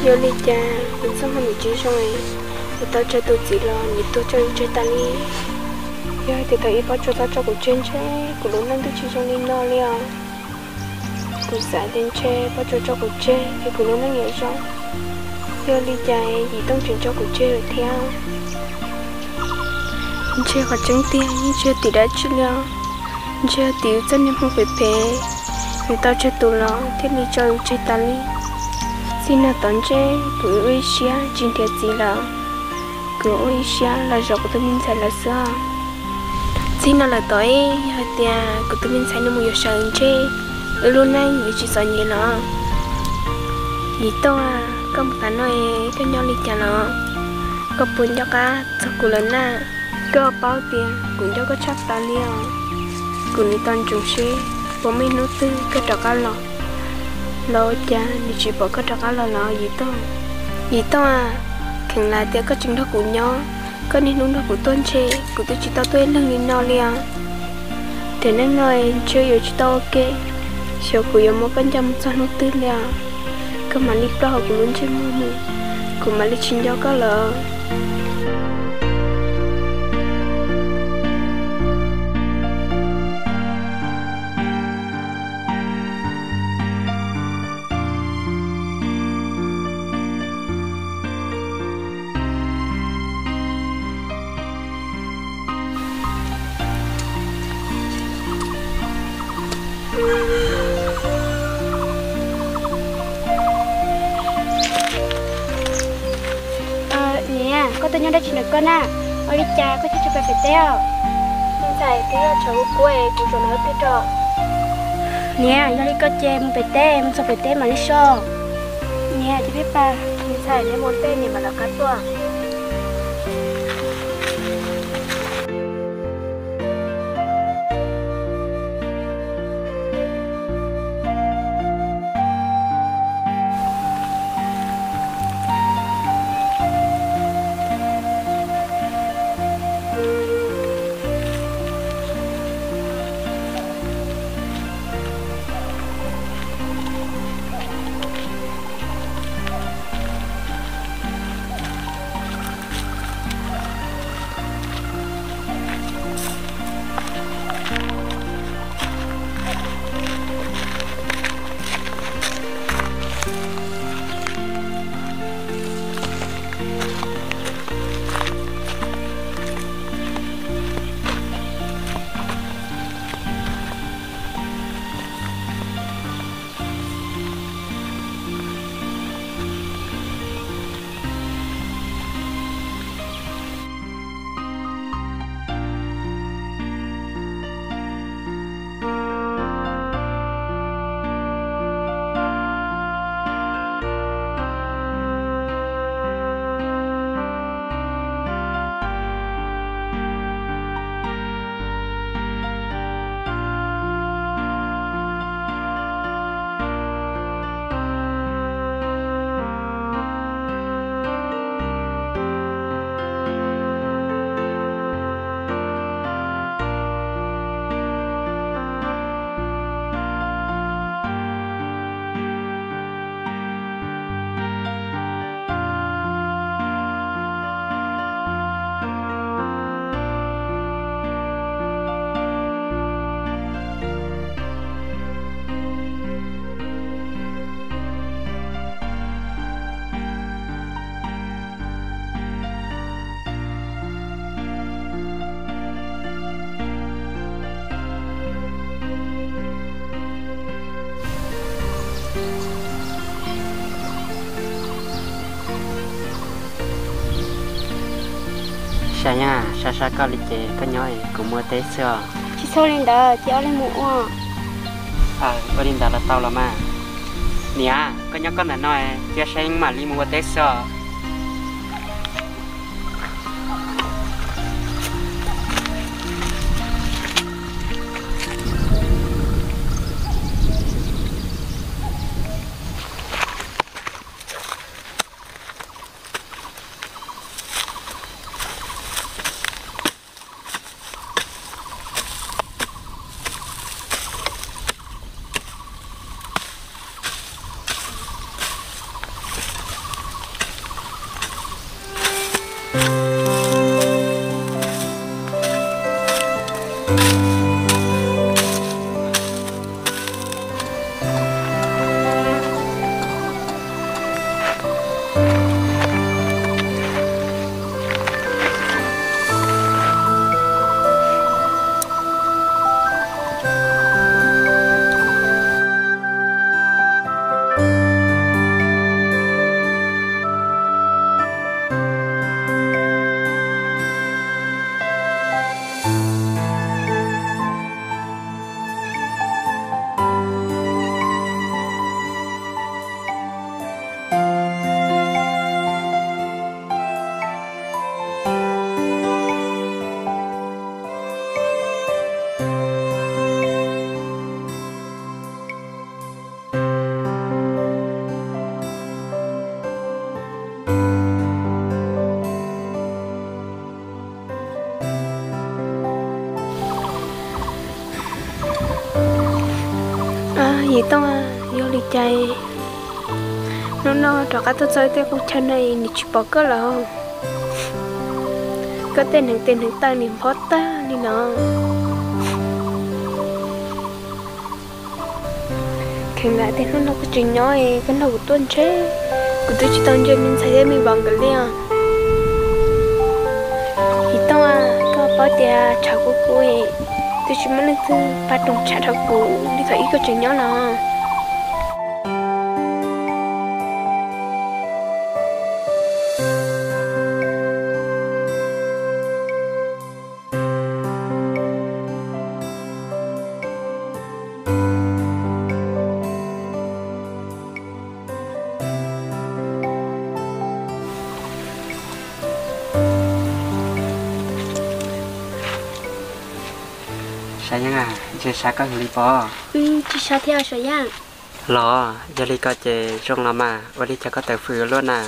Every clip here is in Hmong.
Yog li cas kuv txoj hmoo nws tsis zoo, kuv tau tsawg tus txiv los nws tuag tso kuv tseg tas li. Yog hais tias thaum ub Pob Tsuas tau tso kuv tseg ntshe kuv lub neej twb tsis zoo li no li os. Kuv xav tias ntshe Pob Tsuas tso kuv tseg es kuv lub neej yuav zoo. Yog li cas Yim Tooj tseem tso kuv tseg lawm thiab? Ntshe qhov tseeb tiag yeej tsis yog tim dab tsi li os. Ntshe yog tim wb txoj niag hmoo phem phem, nws tau tsawg tus los thiaj li tso wb tseg tas li. Txij no tom ntej kuv ua ib siab tsis nrhiav txiv lawm, kuv ua ib siab los zov kuv tus me ntxhais lawm xwb os. Txij no lawm tom ntej yog hais tias kuv tus me ntxhais nws mus yuav sav ntshe wb lub neej yuav tsis txom nyem los. Yim Tooj, koj mus tas no koj nyob li cas los? Koj puas nco qab txog kuv lawm na? Koj paub tias kuv nco koj tshaj plaws li os. Kuv nim tos ntsoov seb puas muaj ib hnub twg koj rov qab los, los ua cas nws tsis pom koj rov qab los los Yim Tooj. Yim Tooj, kheev lam tias koj tseem nrog kuv nyob, koj niaj hnub nrog kuv tuaj ntshe kuv twb tsis tau tuaj ib leeg li no li os. Tiam neej no ntshe yuav tsis tau ua ke, xyov kuv yuav muab koj nco mus txog hnub twg li os. Koj mam li ploj hauv kuv lub ntsej muag mus, kuv mam li tsis nco koj lawm. Niam, koj tuaj nyob dab tsi ntawm koj na? Ua li cas koj thiaj tsis pais pem teb os? Me ntxhais, twb yog tshav kub kub es kuv zaum no twb rau. Niam, yog li koj ces mus pem teb, mus txog pem teb mam li so. Niam, cia peb pais. Me ntxhais, neb mus ua ntej, niam mam lawv qab tuaj. Sab Yeeb, sab sab koj li ces koj nyob, kuv mus ua teb xwb os. Tsis txhob li ntawd, cia ob leeg mus ua. Ua li ntawd los tau los mas. Niam, koj nyob koj ntawm no, cia Sab Yeeb mam li mus ua teb xwb os. Yog li cas hnub no rov qab tuaj txog tej qub chaw no nws tsis pom koj lawm? Koj tej hneev tes hneev taw nws nphob tag li no. Kheev lam tias hnub no koj tseem nyob es koj nrog kuv tuaj ntshe kuv twb tsis tau ntsia me ntxhais thiab me vauv nkawd li os. Yim Tooj, koj paub tias tshav kub kub, twb tsis muaj leej twg pab roos tshav rau kuv li thaum ub koj tseem nyob los. Sav Yeeb, ntshe sab koj heev li pob? Tsis sab thiab Sav Yeeb. Los yog li ko ces zoo los mas, ua li cas koj tawm fwm ua luaj na?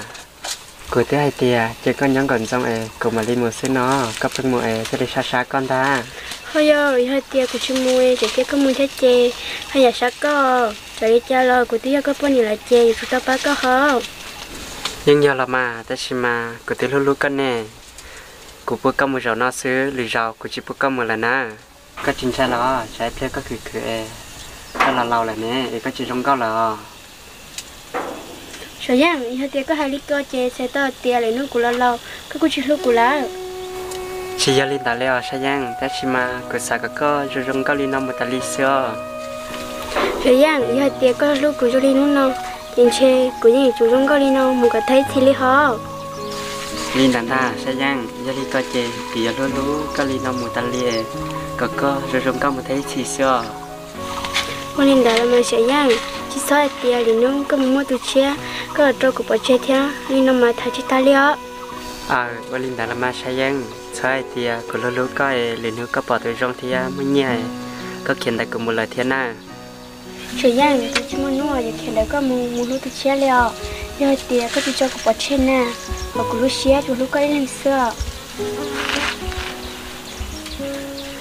Kuv twb hais tias cia koj nyob nkaum ntxoo es kuv mam li mus xwb no, koj pheej mus es thiaj li sab sab koj ntag. Ho yog, yog hais tias kuv tsis mus es tseem cia koj mus thiab ces ho yam sab koj. Txawm li cas los kuv twb yog koj poj niam lawm ces yuav tsum tau pab koj ho. Yeej yog los mas, tab sis mas kuv twb hlub hlub koj ne. Kuv pub koj mus zaum no xwb, lwm zaus kuv tsis pub koj mus lawm na. Koj tsis ntshai los? Tsam ib pliag koj khwv khwv es koj los laus lawm ne, es koj tsis zoo nkauj lawm os. Sav Yeeb, yog tias koj hais li ko ces txhais tau tias lwm hnub kuv los laus koj kuj tsis hlub kuv lawm. Tsis yog li ntawd li os Sav Yeeb, tab sis mas kuv xav kom koj zoo zoo nkauj li no mus tas li xwb os. Sav Yeeb, yog hais tias koj hlub kuv zoo li hnub no, ces ntshe kuv yeej yuav tsum zoo nkauj li no mus kom tag ib txhis li ho. Li ntawd ntag Sav Yeeb, yog li ko ces kuv yuav hlub hlub koj li no mus tas li, kom koj zoo zoo nkauj mus tag ib txhis xwb os. Ua li ntawd los mas Sav Yeeb, tsis txhob hais tias lwm hnub koj mus muaj tus tshiab, koj los rau kuv pov tseg thiab, li no mas tham tsis tag li os. Aws, ua li ntawd los mas Sav Yeeb, txhob hais tias kuv hlub hlub koj es lwm hnub koj pom tus zoo thiab muaj nyiaj, koj khiav ntawm kuv mus lawm thiab na. Sav Yeeb, kuv tsis muaj hnub yuav khiav ntawm koj mus mus hlub tus tshiab li os. Yog hais tias koj tsis tso kuv pov tseg na, kom kuv lub siab tsuas hlub koj ib leeg xwb os.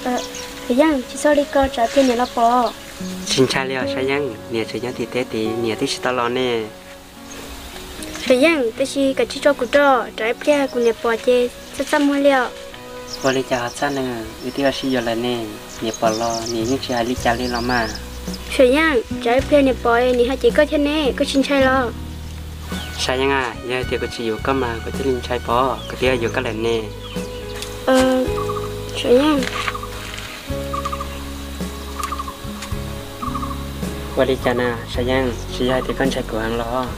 Sav Yeeb, tsis txhob li ko tsam pliag niam los pom. Tsis ntshai li os Sav Yeeb, niam tseem nyob tim teb tid, niam twb tsis tau los ne. Sav Yeeb, tab sis kav tsij tso kuv rau, tsam ib pliag kuv niam pom ces txaj txaj muag li os. Ua li cas ho txaj ne, wb twb ua si yuav lawm ne, niam pom los niam yeej tsis hais li cas li los mas. Sav Yeeb, tsam ib pliag niam pom niam hais ces koj thiab ne, koj tsis ntshai los? Sav Yeeb a, yog hais tias kuv tsis yuav koj mas kuv thiaj li ntshai pob, kuv twb yuav koj lawm ne. Sav Yeeb. Ua li cas na Sav Yeeb, tsis yog hais tias koj ntshai kuv heev los?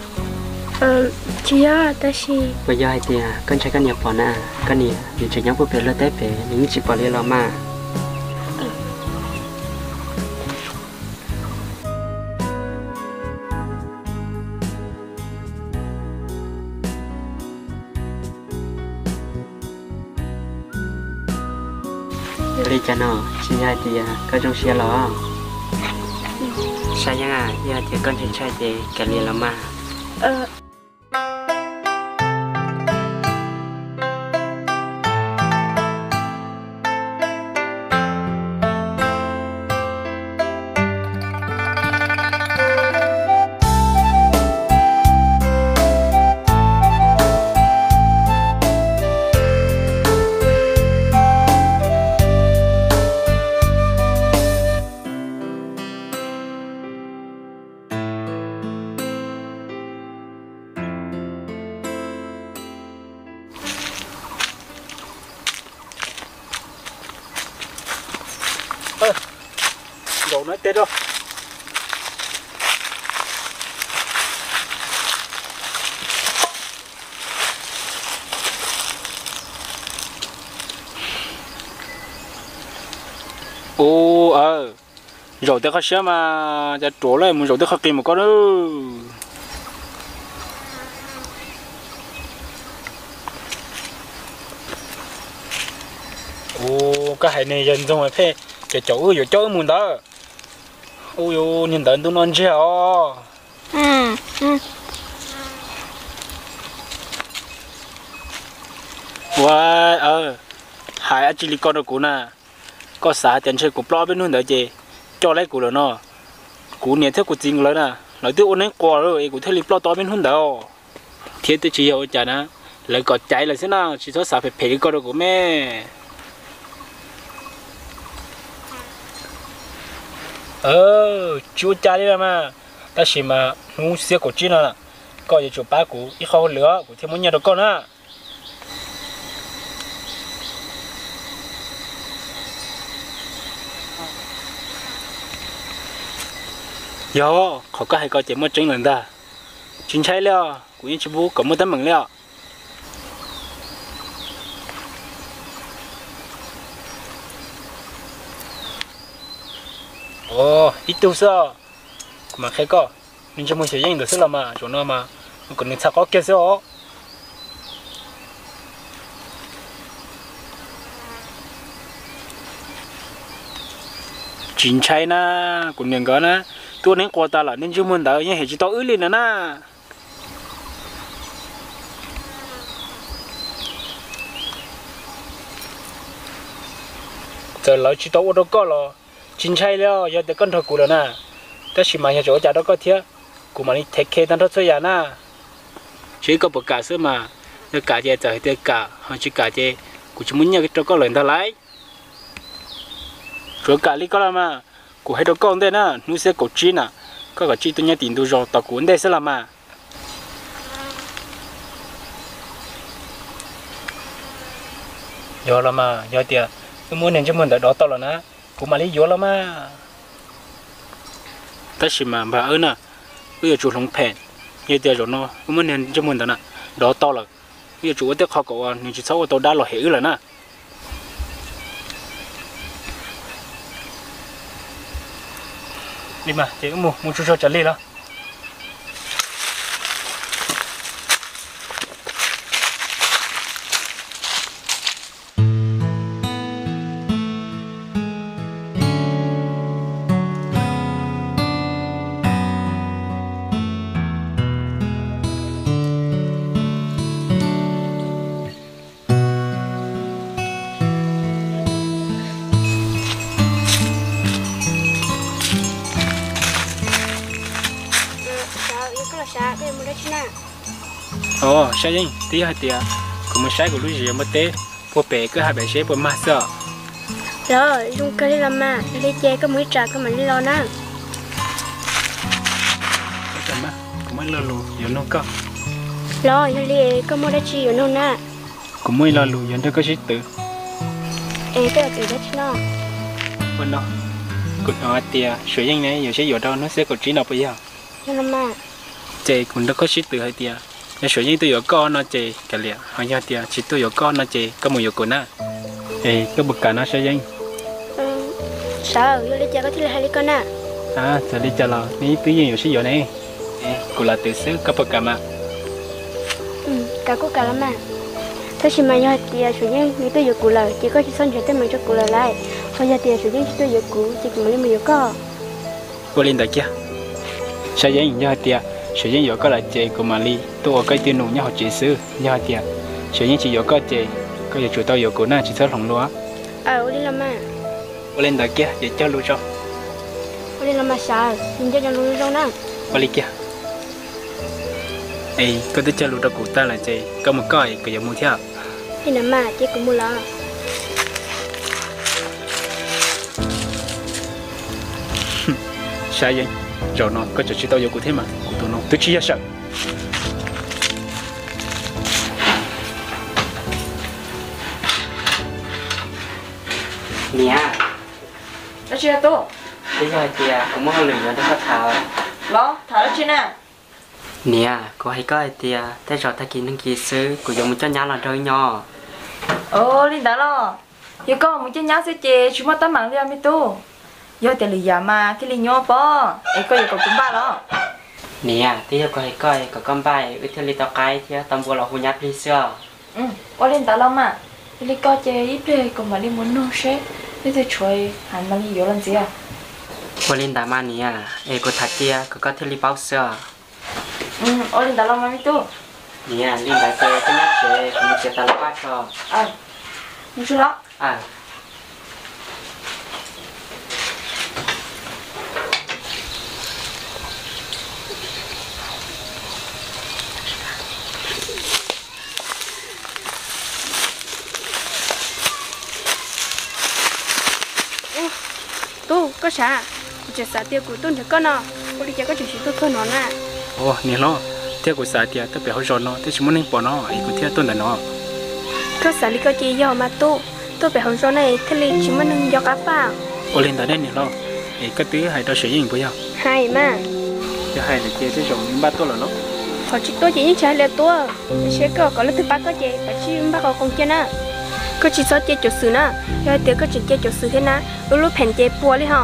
Tsis yog, tab sis puas yog hais tias koj ntshai koj niam pom na? Koj niam nws tseem nyob puag pem luag teb pem, nws yeej tsis pom li los mas. Ua li cas no, tsis yog hais tias koj zoo siab los? Sav Yeeb a, yog hais tias koj ntshai ntshai ces kav liam los mas. Zaum no ib teg rau. Ua, zaum tej qhov siab mas cas ruam lawm, mus zaum tej qhov qis mus koj na. Ua, koj hais ne, yawg ntxoog phem, ces caum wb yuav coj wb mus ntawd. Ua, niag ntawd ntuj no ntsiag os. Ua, hais dab tsi li ko rau kuv na? Koj xav hais tias ntshe kuv ploj ob peb hnub ntawd ces coj laib kuv lawm no? Kuv niam thiab kuv txiv nkawd lawv na, lawv twb ua neeb quas lawm es kuv thiaj li ploj tau ob peb hnub ntawd. Thiab twb tsis yog ua cas na, lawv kom caiv lawm xwb na, tsis txhob xav phem phem li ko rau kuv me. Tsis ua cas li mas, tab sis mas hnub xiab kaum tsib no koj yuav tsum pab kuv ib qho hauj lwm os, kuv thiaj muab nyiaj rau koj na. Yog, qhov koj hais ko ces muaj tseeb lawm ntag. Tsis ntshai li os, kuv yeej tsis pub kom muaj teeb meem li os. Ib tug xwb os, kuv mam qhia koj, nws ntsej muag xyov yeej ntawd xwb los mas, zaum no mas kom nws txhais qob kiag xwb os. Tsis ntshai na, kuv niam nkawd na, twb ua neeb quas tas lawm, nej ntsej muag ntawd yeej hem tsis tau wb li no na. Txawm lawv tsis tau ua rau koj los tsis ntshai li os, yog tias koj nrog kuv lawm na. Tab sis mas yog tseem ua cas rau koj thiab, kuv mam li thev khe tag nrho txhua yam na. Seb koj puas kam xwb mas, yog kam ces txawm hais tias kam, ho tsis kam ces kuv tsis muaj nyiaj rau koj lawm ntag lauj. Tsuav kam li koj los mas, kuv hais rau koj ua ntej na, hnub xiab kaum tsib na, koj kom tsij tuaj nyob tim ntug zos tos kuv ua ntej xwb los mas. Yog los mas, yog tias wb muab niag ntsej muag ntawd dov tau lawm na, kuv mam li yuav los mas. Tab sis mas npawg Awb na, wb yuav tsum hloov phem. Yog tias zaum no wb muab niag ntsej muag ntawd na dov tau lawm, wb yuav tsum ua tej qho kom uas nws tsis txhob ua tau dab los hem wb lawm na. Li mas ces wb mus, mus tsuj tsuag tsam li los. Os, Sab Yeeb, twb yog hais tias kuv mus saib kuv lub zim npua teb puag pem kwj ha pem seb puas mag xwb os. Los, zoo kawg li los mas, yog li ces koj mus ib tsam koj mam li los na. Kuv muaj ib lo lus yuav nug koj. Los, yog li koj muaj dab tsi yuav nug na? Kuv muaj ib lo lus yuav nrog koj sib tw. Es koj yuav tw dab tsi no? Ua no, kuv hnov hais tias Suav Yeej ne yuav sib yuav rau hnub xiab kaum tsib no puas yog? Ces kuv nrog koj sib tw hais tias yog Suav Yeej tuaj yuav koj no ces kav liam, ho yog tias tsis tuaj yuav koj no ces koj mus yuav kuv na. Es koj puas kam no Sab Yeej? Sawv, yog li cas koj thiaj li hais li ko na? Txawm li cas los nej twb yeej yuav sib yuav ne. Kuv lam twv xwb, koj puas kam mas? Kam kuj kam los mas. Tab sis mas yog hais tias Suav Yeej nws tuaj yuav kuv lawm ces koj tsis txhob nrhiav teeb meem rau kuv lawm lauj. Ho yog tias Suav Yeej tsis tuaj yuav kuv ces kuv mam li mus yuav koj. Ua li ntawd kiag. Sab Yeej, yog hais tias Suav Yeej yuav koj lawm ces kuv mam li tuaj ua koj ib tug nus nyob hauv tsev xwb. Yog hais tias Suav Yeej tsis yuav koj ces koj yuav tsum tau yuav kuv na, tsis txhob hloov lus. Ua li los mas. Ua li ntawd kiag ces cog lus tso. Ua li los mas Sawv, nco cov lus zoo na. Ua li kiag. Es koj twb cog lus rau kuv tag lawm ces koj mus koj es kuv yuav mus thiab. Li ntawd mas ces kuv mus los. Sab Yeej, zaum no koj tseem tsis tau yuav kuv thiab mas, kuv tus no twb tsis yog Sawv. Niam, dab tsi na tub? Twb yog hais tias kuv muaj hauj lwm yuav nrog koj tham. Los tham dab tsi na? Niam, kuv hais koj hais tias tej zaum tag kis neeg kis xwb kuv yuav mus coj nyab los nrog wb nyob. Ua li ntawd los? Yog koj mus coj nyab xwb ces tsis muaj teeb meem li os me tub. Yog tias lwm yam mas thiaj li nyuaj pob, es koj yuav kom kuv npaj los? Niam, twb yog kuv hais koj kom koj npaj wb thiaj li tau qaib thiab tau npua los hu nyab plig xwb os. Ua li ntawd los mas, yog li ko ces ib pliag kuv mam li mus nug seb leej twg tshuav, mam li yuav los ntxiv. Ua li ntawd mas niam, es kuv tham cia kom koj thiaj li paub xwb os. Ua li ntawd los mas me tub. Niam, li ntawd ces koj nyob tsev, kuv mus txiav tas los paj tso. Mus tsuag los. Sav, kuv tseem xav tias kuv tuaj nrhiav koj no, ua li cas koj tseem tsis tuaj txog no na? Ua niam hlob, thiab kuv xav tias tuaj pem hauv zos no twb tsis muaj neeg pom no es kuv thiaj tuaj ntawm no. Koj xav li ko ces yog mas tub, tuaj pem hauv zos no thiaj li tsis muaj neeg nco qab paj. Ua li ntawd ne niam hlob, es koj twb hais rau Xiav Yeej puas yog? Hais mas. Yog hais lawm ces tej zaum nws npaj tuaj lawm los? Qhov tsis tuaj ces yeej tsis hais li tuaj, tiam sis koj kom leej twg pab koj ces kav tsij npaj qhov khoom cia na. Koj tsis txhob cia cuam xwm na, yog hais tias koj tseem cia cuam xwm thiab na, wb lub pheem ces puas li ho.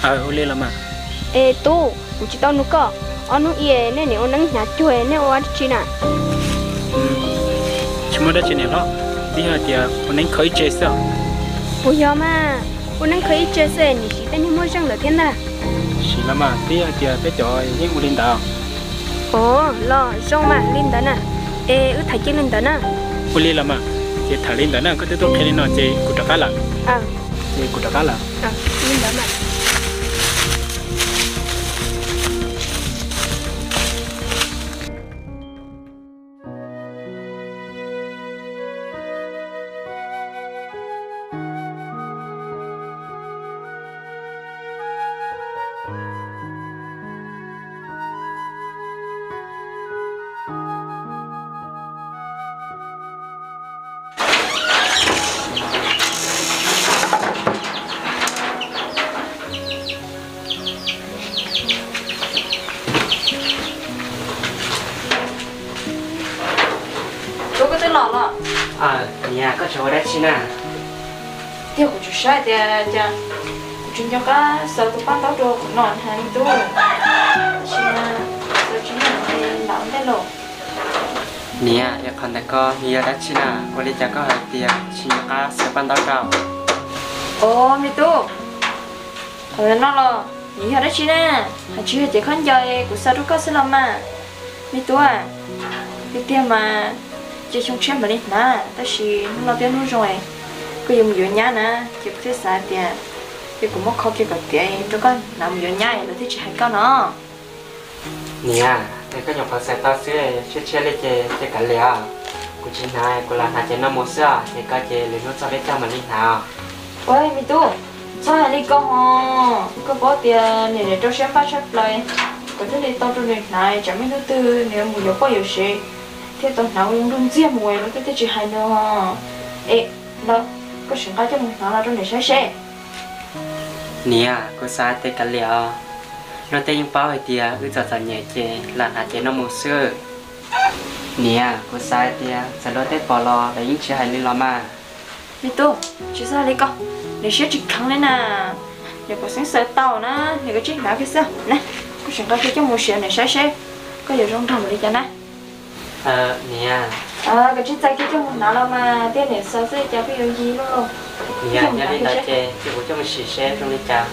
Aw, ua li los mas. Es tub, kuv tsis tau nug koj, ob hnub i nej niam ua neeb hnyav cuag nej ua dab tsi na? Tsis muaj dab tsi niam hlob, twb yog hais tias ua neeb kho ib tse xwb. Puas yog mas, ua neeb kho ib tse xwb nim siv tej niag muaj zeej lawm thiab ntag. Sim los mas, twb yog hais tias peb cov yeej ua li ntawd. Ua los zoo mas li ntawd na, es wb tham cia li ntawd na. Ua li los mas, ces tham li ntawd na, koj twb tuaj qhia li no ces kuv rov qab lawm. Ces kuv rov qab lawm. Li ntawd mas. Tub, koj twb los los? Niam, koj tseem ua dab tsi na? Tiag, kuv tseem saib tias cas kuv tsis nco qab xaws tus paj ntaub rau kuv no na me tub. Tab sis mas xaws tsis yeej ces lam ua ntej lauj. Niam, es qhov ntawd koj nws yog dab tsi na? Ua li cas koj hais tias tsis nco qab xaws paj ntaub rau? Os me tub, qhov ntawd no los nws yog dab tsi na? Hais tsis yog ces khaub ncaws kuv xaws rau koj xwb los mas. Me tub, tiag tiag mas ces xyoo tshiab mam li hnav, tab sis hnub no twb hnub zoo, koj yuav mus yuav nyab na, ces kuv thiaj xav tias ces kuv muab kho kiag kom tiav rau koj hnav mus yuav nyab lawv thiaj tsis hais koj no. Niam, es koj nyuam qhuav xaws tau xwb, tshiab tshiab li ces cia kav liam os. Kuv tsis hnav, kuv lam hnav ces noj mus xwb os, ces koj ces lwm hnub txog peb caug mam li hnav os. Ua me tub, txhob hais li ko ho, koj paub tias niam niam rau siab npaj tshaj plaws, kuv thiaj li tau rau nws hnav, tsam muaj hnub twg nws mus yuav poj yuav sev thiaj tau hnav ua zoo nrug ntxiag mus lawv thiaj tsis hais nws. Es, lawv, koj sim nqa coj mus hnav los rau niam saib seb. Niam, kuv xav tias kav liam os, luag tej yeej paub hais tias wb txom txom nyem ces lam hnav ces noj mus xwb. Niam, kuv xav hais tias txawm luag tej pom los lawv yeej tsis hais li los mas. Me tub, tsis txhob hais li ko, niam siab tsis kheev li na. Niam puas xeeb xaws tau na, niam kav tsij hnav kiag xwb na. Koj sim nqa kiag coj mus siav niam saib seb koj yuav zoo nraug npaum li cas na. Niam, kav tsij txais kiag coj mus hnav los mas, tiag niam xaws xwb cas pheej yuav yi luaj lauj. Niam, yog li ntawd ces cia kuv coj mus sim seb zoo li cas.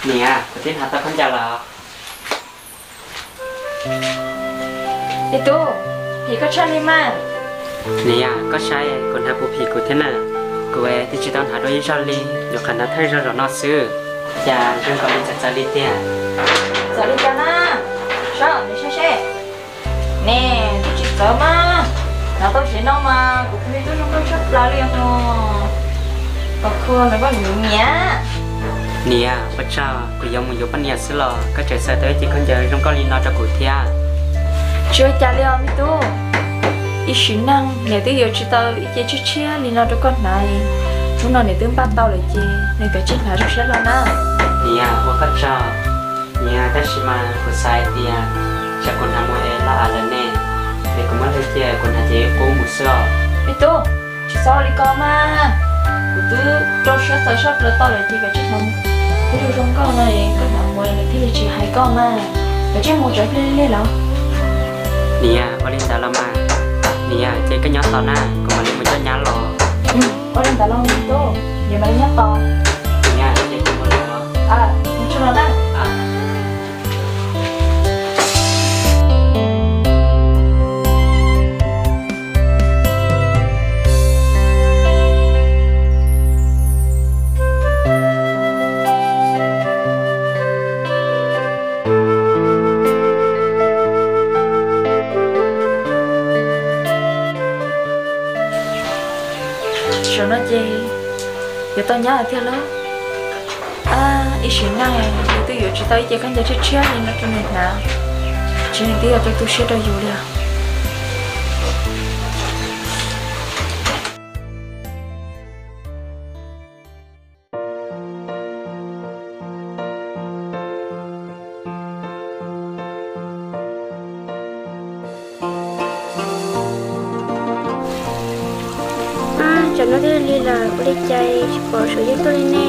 Niam, kuv twb hnav tau khaub ncaws lawm. Me tub, phim koj tshaj li mas. Niam, koj saib kuv hnav puas phim kuv thiab na. Kuv twb tsis tau hnav dua ib zaug li, nyuam qhuav hnav thawj zaug zaum no xwb. Cas zoo nkaus li txawv txawv li tiag. Txawv li cas na? Saib, niam saib seb. Ne, twb tsis txawv mas, hnav tau ces no mas kuv tus me tub zoo nkauj tshaj plaws li os. Kom khua los koj yuav nyiam. Niam, ua tsaug, kuv yuav mus yuav poj niam xwb los koj tseem xaws tau ib ce khaub ncaws zoo nkauj li no rau kuv thiab. Tsis ua cas li os me tub. Ib sim neej niam twb yuav tsis tau ib ce tshiab tshiab li no rau koj hnav. Hnub no niam twb npaj tau lawm ces nws kav tsij hnav zoo siab los na. Niam, ua koj tsaug. Niam, tab sis mas kuv xav hais tias tsam kuv hnav mus es loj av lawm ne, es kuv muab hlwb cia kuv hnav ces ib qub mus xwb os. Me tub, tsis txhob ua li ko mas. Kuv twb rau siab xaws sab plaws tau lawm ces kav tsij hnav mus. Kuv zoo zoo nkauj no es koj hnav mus lawv thiaj li tsis hais koj mas. Kav tsij mus tso pliag lig los. Niam, ua li ntawd los mas. Niam, ces koj nyob tos na, kuv mam li mus coj nyab los. Ua li ntawd los me tub, niam mam li nyob tos. Niam, ces kuv mus los. Mus tso los na. No ces yuav tau nyab lawm tiag lauj. Ab, ib sim neej yus twb yuav tsis tau ib ce khaub ncaws tshiab tshiab li no rau nws hnav, tsis nws twb yuav tau tu siab rau yus li os. Ab, tsam no twb lig lawm, ua li cas tsis pom Suav Yeej tuaj li ne?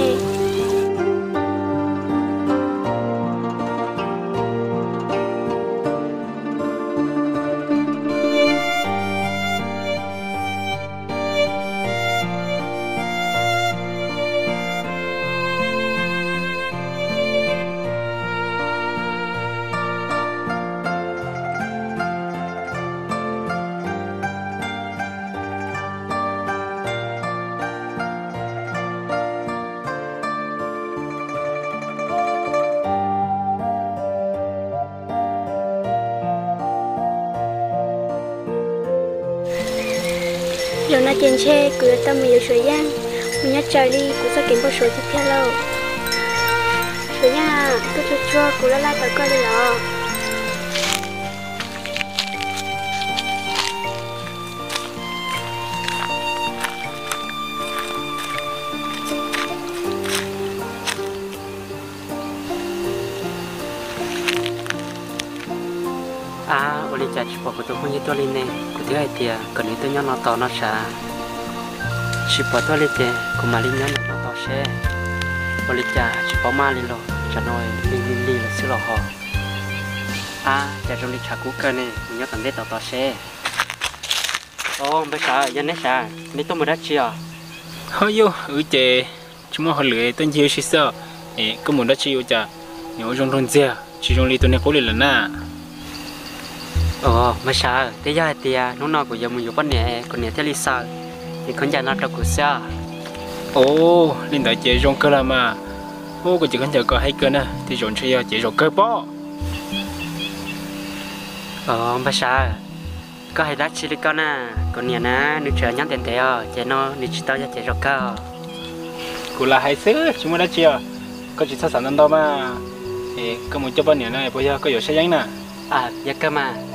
Zaum no ces ntshe kuv yuav tau mus yuav Suav Yeej, mus nyob raws li kuv txoj kev npau suav tiag tiag lauj. Suav Yeej, koj tsuag tsuag kuv laj laj tos koj li los? Ab, ua li cas tsis pom kuv tus phooj ywg tuaj li ne? Kuv twb hais tias kom nws tuaj nyob no tos no sav, tsis pom tuaj li ces kuv mam li nyob no tos seb. Ua li cas tsis paub maj li los, tsam no lig lig lig lawm xwb los hos. Ab, cas zoo li tshav kub kawg ne, mus nyob tom ntej tos tos seb. Os, npawg Sav, yog neb Sav, neb tuaj mus dab tsi os? Ho yog wb ces tsis muaj hauj lwm tuaj ncig wb si xwb. Es koj mus dab tsi ua cas nws ua zoo nraug ntxiag tsis zoo li tus niag qub li lawm na? Os, npawg Sav, twb yog hais tias hnub no kuv yuav mus yuav poj niam, kuv niam thiaj li xaws ces khaub ncaws no rau kuv xwb. Os, li ntawd ces zoo kawg los mas. Ub, kuv ces khaub ncaws ko haib kawg na, tej zaum ntshe yog cev zaum kawg pob. Os, npawg Sav, koj hais dab tsi li koj na? Kuv niam na, nws tseem nyob ntev ntev os, ces no nws tsis tau yog cev zaum kawg. Kuv lam hais xwb tsis muaj dab tsi os. Koj tsis txhob xav ntau ntau mas. Es koj mus coj poj niam no puas yog koj yuav Saib Yeeb na? Yog kawg mas.